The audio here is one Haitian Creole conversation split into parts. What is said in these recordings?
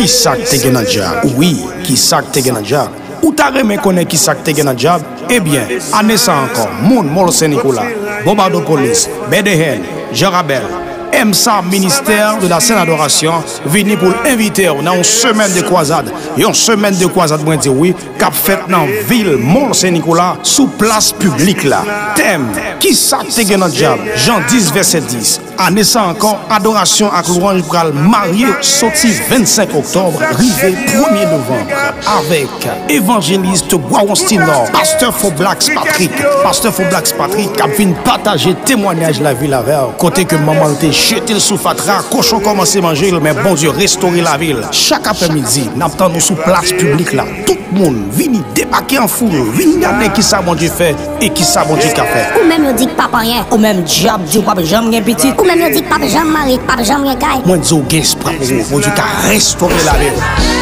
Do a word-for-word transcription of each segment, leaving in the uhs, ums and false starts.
Kisa k te gen nan djab? Wi, kisa k te gen nan djab? Ou ta renmen konnen kisa k te gen nan djab? Ebyen, ane sa ankò, moun Mòl Sen Nikola, Bonbadopolis, Bèdehèn, Jan Rabèl, M S A, Ministère de la Sainte Adoration, vini pou l envite w nan yon semèn de kwazad. Yon semèn de kwazad, mwen di w wi, k ap fèt nan vil Mòl Sen Nikola, sou plas piblik la. Tèm: kisa k te gen nan djab? Jan dis, vèsè dis. Ane sa ankò, adorasyon ak lwanj pral marye soti vennsenk oktòb rive premye novanm avèk evanjelis Gwawon Stilò, pastè Foblax Patrick, pastè Foblax Patrick k ap vin pataje temwanyaj lavi l avè w, kote ke manman l te jete l sou fatra, kochon kòmanse manje l, men Bondye restore lavi l. Chak aprèmidi, n ap tann ou sou plas piblik la. Tout moun vini debake an foul, vin gade kisa Bondye fè e kisa Bondye ka fè. Ou menm yo di k p ap anyen. Ou menm dyab di w p ap janm gen pitit. Ou menm yo di k p ap janm marye, k p ap janm gen kay. Mwen di w gen espwa pou ou. Bondye ka restore lavi w.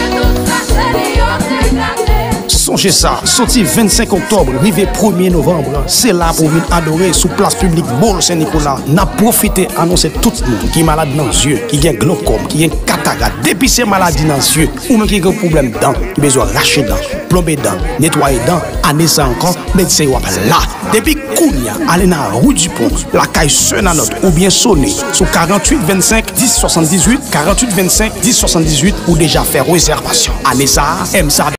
Sonje sa, soti vennsenk oktòb rive premye novanm, se la pou w vin adore sou plas piblik Mòl Sen Nikola. N ap pwofite anonse tout moun ki malad nan zye, ki gen glokòm, ki gen katarat, depi se maladi nan zye, ou menm ki gen pwoblèm dan, ki bezwen rache dan, plonbe dan, netwaye dan, ane sa ankò, medsen yo ap la. Depi kounye a, ale nan Rue Dupont, lakay Sè Nanòt, oubyen sone sou karanntuit vennsenk dis swasanndizuit, karanntuit vennsenk dis swasanndizuit, ou deja fè rezèvasyon. Ane sa a, M S A